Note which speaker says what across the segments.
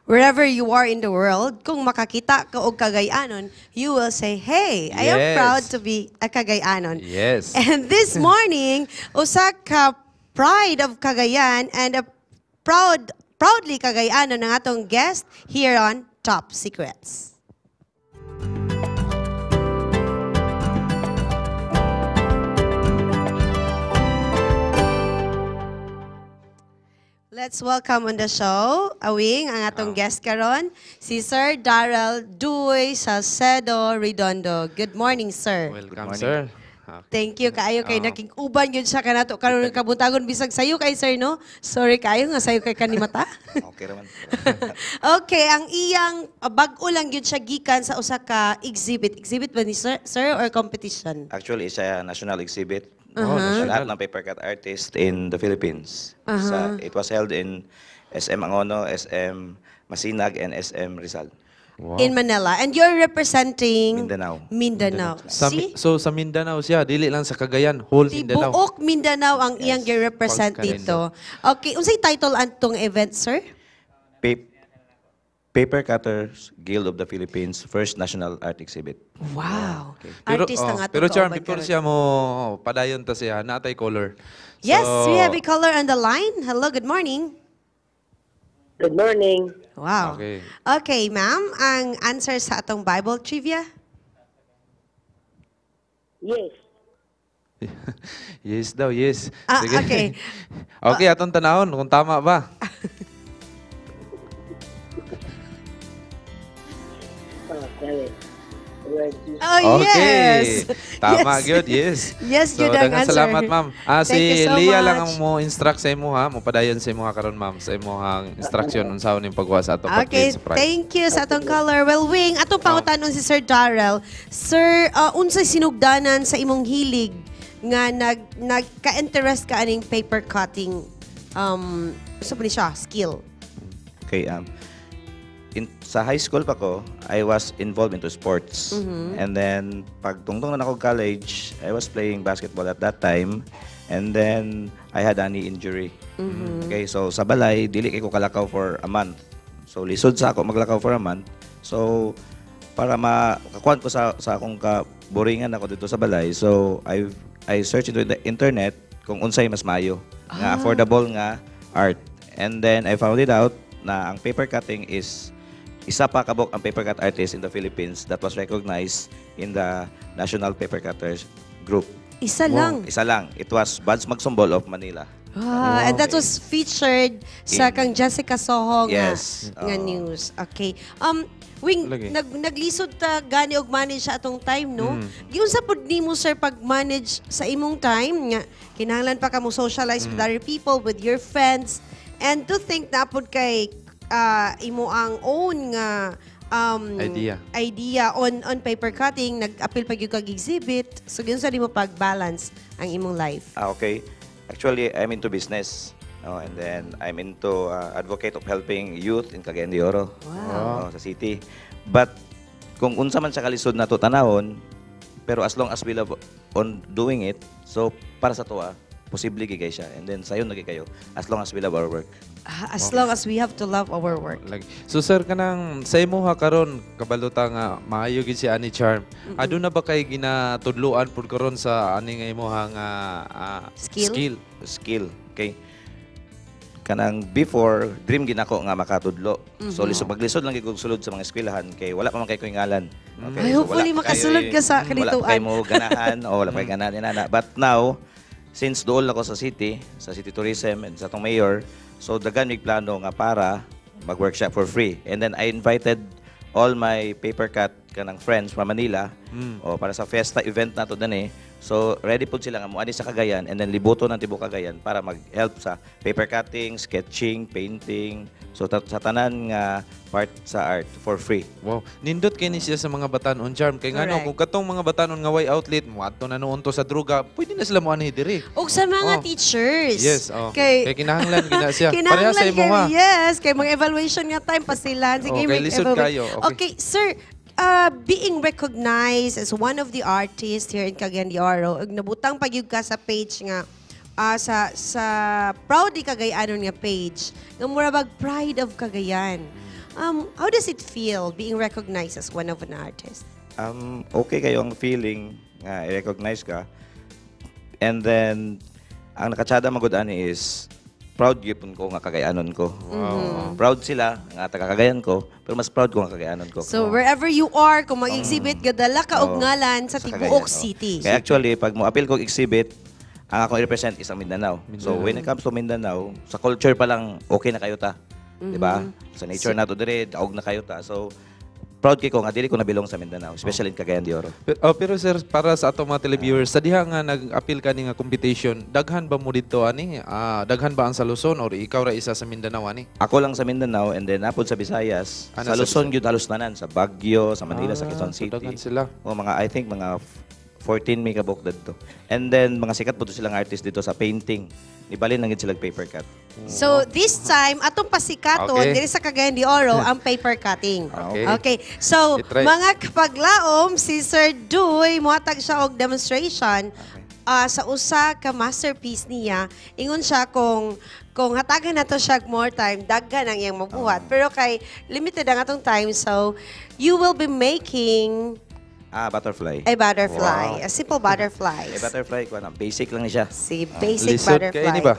Speaker 1: Wherever you are in the world, kung makakita ka og Cagayanon, you will say, "Hey, I am proud to be a Cagayanon." And this morning, usa ka pride of Cagayan and a proudly Cagayanon ang atong guest here on Top Secrets. Let's welcome on the show, Awing, ang atong guest karon, si Sir Darrell Duy Salcedo Redondo. Good morning, sir.
Speaker 2: Welcome,
Speaker 3: Good morning.
Speaker 2: Sir. Okay.
Speaker 1: Thank you kaayo kay nakig-uban gyud siya kanato karon kabuntagon bisag sayo kay sir, no. Sorry kaayo nga sayo kay kanimata.
Speaker 3: Okay raman.
Speaker 1: Okay, ang iyang bag-o lang gyud siya gikan sa usa ka exhibit. Exhibit ba ni sir, sir, or competition?
Speaker 3: Actually, it's a national exhibit.
Speaker 2: Oh,
Speaker 3: Sa
Speaker 2: national.
Speaker 3: lahat ng paper cut artist in the Philippines. It was held in SM Angono, SM Masinag, and SM Rizal.
Speaker 1: In Manila. And you're representing
Speaker 3: Mindanao.
Speaker 1: Mindanao. See?
Speaker 2: So sa Mindanao siya, dili lang sa Cagayan, whole Mindanao.
Speaker 1: Tibuok Mindanao ang iyang gi-represent
Speaker 2: Pagkalendo.
Speaker 1: dito. Okay, unsay title antong event, sir?
Speaker 3: Paper Cutters Guild of the Philippines First National Art Exhibit.
Speaker 1: Wow.
Speaker 2: Pero,
Speaker 1: Artist ang
Speaker 2: oh,
Speaker 1: atong
Speaker 2: pero Charm,
Speaker 1: kauban
Speaker 2: before
Speaker 1: karon.
Speaker 2: siya mo padayon ta siya, natay caller.
Speaker 1: Yes,
Speaker 2: So,
Speaker 1: we have a caller on the line. Hello, good morning.
Speaker 4: Good morning.
Speaker 1: Wow.
Speaker 2: Okay.
Speaker 1: Okay, ma'am, ang answer sa atong Bible trivia?
Speaker 4: Yes.
Speaker 2: Yes daw, yes.
Speaker 1: Ah,
Speaker 2: Sige.
Speaker 1: okay.
Speaker 2: Okay, atong tanahon kung tama ba.
Speaker 4: Oh, sorry. Lord Jesus.
Speaker 1: Oh,
Speaker 2: Okay.
Speaker 1: yes.
Speaker 2: Tama
Speaker 1: Yes.
Speaker 2: gyud, yes.
Speaker 1: Yes,
Speaker 2: So,
Speaker 1: gyud ang
Speaker 2: daghang
Speaker 1: answer.
Speaker 2: salamat, ma'am. Ah,
Speaker 1: Thank you
Speaker 2: si
Speaker 1: so
Speaker 2: Leah lang
Speaker 1: much.
Speaker 2: ang mo instruct sa imo ha, mo padayon sa imo ha karon, ma'am, sa imong instruction unsaon ning pagkuha sa atong
Speaker 1: Okay,
Speaker 2: pag-claim sa prize.
Speaker 1: thank you sa atong caller. Well, Wing, atong pangutanon si Sir Darrell. Sir, unsay sinugdanan sa imong hilig nga nagka-interest ka aning paper cutting so ni siya, skill?
Speaker 3: Okay, sa high school pa ko, I was involved into sports. And then, pagtungtong na ako college, I was playing basketball at that time. And then, I had a knee injury. Okay, so sa balay, dili kay ko kalakaw for a month. So, lisod sa ako maglakaw for a month. So, para makakuan ko sa akong kaboringan ako dito sa balay, so I searched into the internet kung unsay mas maayo nga affordable nga art. And then I found it out na ang paper cutting is isa pa kabok ang paper cut artist in the Philippines that was recognized in the National Paper Cutters Group.
Speaker 1: Isa lang.
Speaker 3: Isa lang. It was Buds Magsumbol of Manila.
Speaker 1: Ah, and that was featured sa kang Jessica Soho nga,
Speaker 3: Yes.
Speaker 1: nga
Speaker 3: Oo.
Speaker 1: news. Okay. Wing,
Speaker 2: Lagi.
Speaker 1: Naglisod ta gani og manage sa atong time, no? Giunsa pud nimo, sir, pag-manage sa imong time nga kinahanglan pa ka mo socialize with other people, with your friends, and to think na pud kay imo ang own nga
Speaker 2: Idea.
Speaker 1: idea on paper cutting, nag-apil pa gyud kag exhibit. So giunsa nimo pag-balance ang imong life?
Speaker 3: Ah, okay. Actually, I'm into business. Oh, and then I'm into advocate of helping youth in Cagayan de Oro.
Speaker 1: Wow.
Speaker 3: Oh, sa city. But kung unsa man sa kalisod nato tanahon, pero as long as we love on doing it, so para sa tuwa, posible gid kay siya. And then sayon na gid kayo as long as we love our work.
Speaker 1: Ah, as long as we have to love our work.
Speaker 2: Lagi. So sir, kanang sa imo ha karon kabalo ta nga maayo gid si Ani Charm. Aduna ba kay ginatudloan pud karon sa ani nga imo ha nga
Speaker 1: Skill?
Speaker 2: skill?
Speaker 3: Skill. Okay. Kanang before, dream ginako nga makatudlo. So lisod maglisod lang gid kog sulod sa mga eskwelahan kay wala pa man kay ko ngalan. Okay.
Speaker 1: Ay,
Speaker 3: So,
Speaker 1: hopefully
Speaker 3: wala pa
Speaker 1: makasulod ka sa
Speaker 3: wala pa
Speaker 1: kalituan.
Speaker 3: kay mo ganahan o wala pa kay ganahan inana. But now, since dool ako sa city tourism and sa atong mayor, so dagan mig plano nga para mag-workshop for free. And then I invited all my paper cut kanang friends from Manila o para sa fiesta event nato dani. So ready pud sila nga moani sa Cagayan and then libuto ng tibuok Cagayan para mag-help sa paper cutting, sketching, painting. So sa tanan nga part sa art for free.
Speaker 2: Wow, nindot kay ni siya sa mga batanon, Charm, kay ngano
Speaker 1: Correct.
Speaker 2: kung katong mga batanon nga way outlet mo adto na noon to sa druga, pwede na sila moanhi diri.
Speaker 1: Og sa mga
Speaker 2: Oh.
Speaker 1: teachers.
Speaker 2: Yes, oh.
Speaker 1: Kay,
Speaker 2: Kay kinahanglan gid na siya. Pareha
Speaker 1: Kinahanglan
Speaker 2: sa imo ha.
Speaker 1: kay, yes, kay mga evaluation nga time pasilan. Sige,
Speaker 2: Oh, kay
Speaker 1: may
Speaker 2: lisod
Speaker 1: evaluate.
Speaker 2: kayo.
Speaker 1: Okay.
Speaker 2: Okay.
Speaker 1: Sir, being recognized as one of the artists here in Cagayan de Oro, ug nabutang pa gyud ka sa page nga sa Proudly Cagayanon nga page, nga mura bag Pride of Cagayan. How does it feel being recognized as one of an artist?
Speaker 3: Okay kayo ang feeling nga i-recognize ka. And then, ang nakatsada magud ani is proud gyud ko nga Cagayanon ko. Proud sila nga taga Cagayan ko, pero mas proud ko nga Cagayanon ko.
Speaker 1: So wherever you are, kung mag-exhibit, gadala ka og ngalan sa
Speaker 3: Cagayan,
Speaker 1: tibuok
Speaker 3: oo.
Speaker 1: city.
Speaker 3: Kaya actually, pag mo appeal ko exhibit, ang akong i-represent is ang Mindanao. So when it comes to Mindanao, sa culture pa lang, okay na kayo ta. Di ba? Sa nature nato dire, daog na kayo ta. So, proud kay ko nga dili ko na-belong sa Mindanao, especially in Cagayan de Oro.
Speaker 2: Pero sir, para sa atong mga televiewers, sa diha nga nag-appeal ka ni nga competition, daghan ba mo dito ani? Ah, daghan ba ang sa Luzon or ikaw ra isa sa Mindanao ani?
Speaker 3: Ako lang sa Mindanao and then napod sa Visayas.
Speaker 2: Ah,
Speaker 3: Sa
Speaker 2: nasa
Speaker 3: Luzon gyud halos tanan, sa Baguio, sa Manila, sa
Speaker 2: Ah,
Speaker 3: Quezon
Speaker 2: so
Speaker 3: City.
Speaker 2: daghan sila.
Speaker 3: O mga, I think mga 14 may kabuk didto. And then mga sikat po to silang artist dito sa painting. Nibalin lang gid sila paper cut.
Speaker 1: So this time, atong pasikaton diri sa Cagayan de Oro ang paper cutting.
Speaker 2: Okay.
Speaker 1: Okay. So,
Speaker 2: I-try.
Speaker 1: mga kapaglaom, si Sir Duy mohatag siya og demonstration sa usa ka masterpiece niya. Ingon siya kung hatagan nato siya og more time, daghan ang iyang mabuhat. Pero kay limited ang atong time, so you will be making
Speaker 3: Ah, butterfly.
Speaker 1: a butterfly, a simple butterfly.
Speaker 3: Eh, butterfly ko na basic lang ni siya.
Speaker 1: Si basic
Speaker 2: Lisod
Speaker 1: butterfly.
Speaker 2: kay ni ba?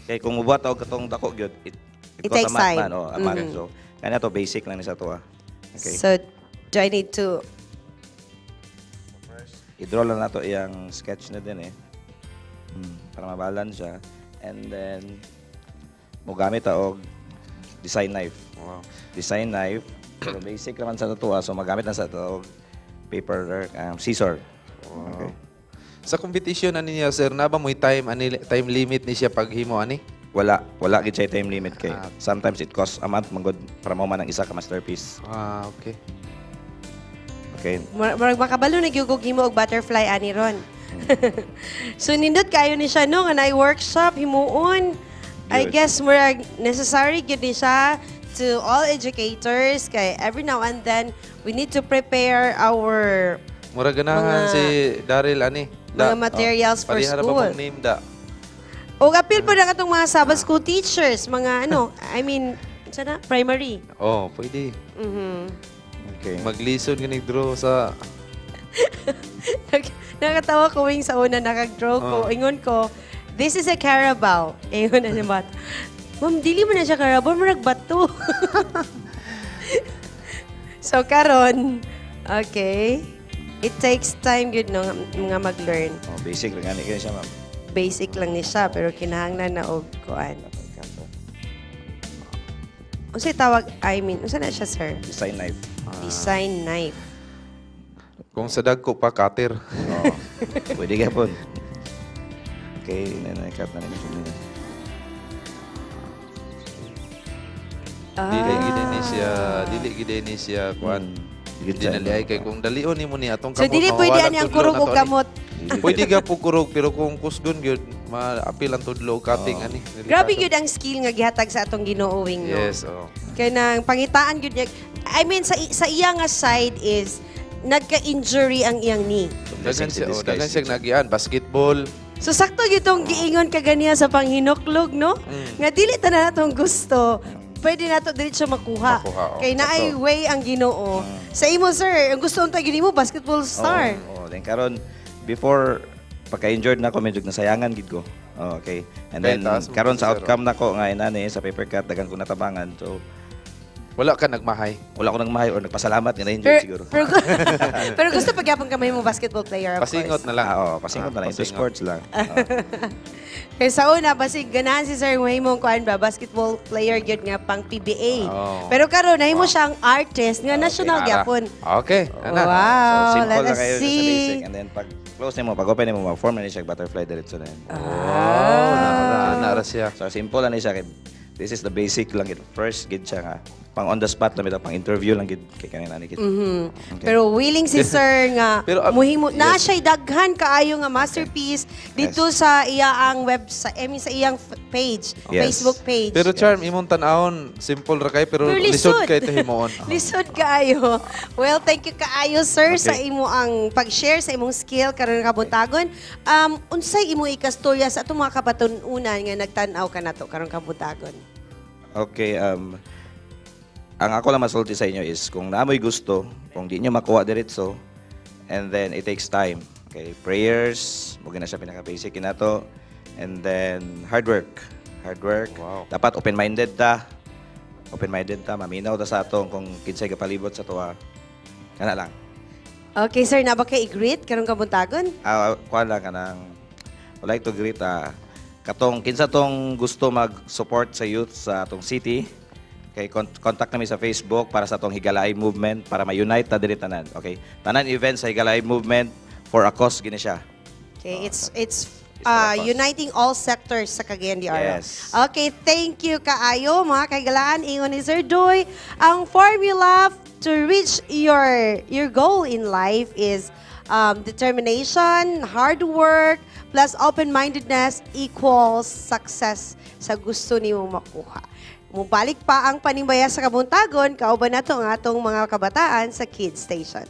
Speaker 3: Kay kung mubuhat og katong dako gyud, it
Speaker 1: It
Speaker 3: costs
Speaker 1: takes
Speaker 3: a month
Speaker 1: time.
Speaker 3: man, oh, a month. So, kanya to basic lang ni sa to ah. Okay.
Speaker 1: So, do I need to
Speaker 3: I-draw lang nato iyang sketch na din eh. Para mabalance siya. And then, mogamit ta og design knife. Design knife. Pero basic naman sa to ah. So magamit na sa to og paper, scissor. Okay.
Speaker 2: Sa competition ani niya sir, na ba mo'y time ani, time limit ni siya paghimo ani?
Speaker 3: Wala, wala gid siya time limit kay sometimes it costs a month man gud para mo man ang isa ka masterpiece.
Speaker 2: Ah, okay.
Speaker 3: Okay.
Speaker 1: Murag makabalo na gyud og himo og butterfly ani ron. So nindot kayo ni siya no nga naay workshop himuon. I
Speaker 3: Good.
Speaker 1: guess murag necessary gyud ni siya to all educators kay every now and then we need to prepare our
Speaker 2: Murag ganahan si Daryl ani.
Speaker 1: mga materials for
Speaker 2: Pareha ra ba
Speaker 1: school.
Speaker 2: mong name da?
Speaker 1: O apil po na katong mga Sabbath school teachers, mga ano, I mean, sana primary.
Speaker 2: Oh, pwede.
Speaker 3: Okay.
Speaker 2: Maglisod ganig draw sa
Speaker 1: Nakatawa ko wing sa una, nakag-draw ko.
Speaker 2: Oh.
Speaker 1: Ingon ko, "This is a carabao." Ingon na ni bata, "Ma'am, dili mo na siya carabao, murag bato." So karon, okay. It takes time gyud no nga mag-learn.
Speaker 3: Oh, basic lang gani kaya siya, ma'am.
Speaker 1: Basic lang ni siya pero kinahanglan na og kuan. Unsay tawag, I mean, unsa na siya, sir?
Speaker 3: Design knife.
Speaker 1: Design knife.
Speaker 2: Kung sa dagko pa cutter.
Speaker 3: Oh. Pwede ka po. Okay, then cut na rin siya.
Speaker 2: Dili gid ni siya, dili gid ni siya kuan.
Speaker 3: Gid
Speaker 2: Hindi
Speaker 3: siya,
Speaker 2: na liay kay kung dalion nimo ni atong
Speaker 1: So
Speaker 2: kamot.
Speaker 1: dili pwede
Speaker 2: mawawalan
Speaker 1: ani ang
Speaker 2: tudlo
Speaker 1: kurog
Speaker 2: na
Speaker 1: og
Speaker 2: to ani.
Speaker 1: kamot.
Speaker 2: Pwede ga po kurog pero kung kusgon gyud maapil ang tudlo og cutting ani.
Speaker 1: Grabe gyud ang skill nga gihatag sa atong Ginoo wing no.
Speaker 2: Yes, oh.
Speaker 1: Kay nang pangitaan gyud niya. I mean sa iya nga side is nagka-injury ang iyang knee.
Speaker 2: Daghan siya, oh, daghan siya nagian basketball.
Speaker 1: So sakto gyud tong giingon kaganiya sa panghinuklog no. Nga dili ta na natong gusto. Pwede nato diretso makuha.
Speaker 2: Makuha, oh.
Speaker 1: Kay naay
Speaker 3: Sakto.
Speaker 1: way ang Ginoo. Sa imo sir, ang gusto unta gyud nimo basketball star.
Speaker 3: Oo, oh, then karon before pagka-injured na ako medyo nasayangan gid ko. Oh, okay. And
Speaker 2: Kay
Speaker 3: then
Speaker 2: taas mo
Speaker 3: karon sa
Speaker 2: sir,
Speaker 3: outcome nako nga inani sa paper cut daghan ko natabangan. So
Speaker 2: Wala ka nagmahay.
Speaker 3: wala ko nang mahay or nagpasalamat nga na-injured
Speaker 1: Pero,
Speaker 3: siguro.
Speaker 1: pero gusto pagyapon ka mo basketball player, of
Speaker 2: Pasingot
Speaker 1: course.
Speaker 2: na lang.
Speaker 3: Ah, oo, pasingot na lang. Into
Speaker 2: pasingot.
Speaker 3: sports lang. Oo.
Speaker 1: Kay sa una, basig ganahan si Sir mahimong kuan ba, basketball player gyud nga pang PBA.
Speaker 2: Oh.
Speaker 1: Pero karon nahimo siyang artist nga national
Speaker 2: Ara.
Speaker 1: gyapon.
Speaker 2: Okay, ana.
Speaker 1: Wow,
Speaker 3: So simple
Speaker 1: let
Speaker 3: lang
Speaker 1: us
Speaker 3: kayo sa
Speaker 1: see.
Speaker 3: basic. And then pag close nimo, pag open nimo, ma-form na ni siya butterfly diretso na yun.
Speaker 2: Oh, nara, nara siya.
Speaker 3: So simple lang ni siya kay this is the basic lang gid. First gid siya nga pang on the spot lang bitaw, pang interview lang gid kay kanina ni gid. Okay.
Speaker 1: Pero willing si Sir nga
Speaker 2: Pero,
Speaker 1: muhimo na
Speaker 2: yes.
Speaker 1: siya'y daghan kaayo nga masterpiece dito sa iyaang website, I mean sa iyang page, Facebook page.
Speaker 2: Pero Charm, imong tan-awon, simple ra kay pero
Speaker 1: Pero
Speaker 2: lisod kay to himuon.
Speaker 1: Lisod kaayo. Well, thank you kaayo sir sa imo ang pag-share sa imong skill karon kabuntagon. Unsay imo ikastorya sa atong mga kabatununan nga nagtan-aw ka nato karon kabuntagon?
Speaker 3: Okay, Ang ako lang masulti sa inyo is kung naa moy gusto, kung di nyo makuha diretso, and then it takes time. Okay, prayers, mao na siya pinaka-basic kinato. And then hard work. Hard work. Dapat open-minded ta. Open-minded ta, maminaw ta sa atong kung kinsay gapalibot sa atoa. Kana lang.
Speaker 1: Okay, sir, naa ba kay i-greet karong kabuntagon?
Speaker 3: Ah, kuan lang, kanang would like to greet katong kinsa tong gusto mag-support sa youth sa atong city. Kay contact nami sa Facebook para sa atong Higalaay Movement para ma-unite ta diri tanan. Okay? Tanan events sa Higalaay Movement, for a cause gini siya.
Speaker 1: Okay, it's
Speaker 3: It's for a cause.
Speaker 1: Uniting all sectors sa Cagayan de Oro.
Speaker 3: Yes.
Speaker 1: Okay, thank you kaayo, mga kahigalaan. Ingon ni Sir Doy, ang formula to reach your goal in life is determination, hard work, plus open-mindedness equals success sa gusto nimo makuha. Mubalik pa ang panimbaya sa kabuntagon, kauban nato ang atong mga kabataan sa Kids Station.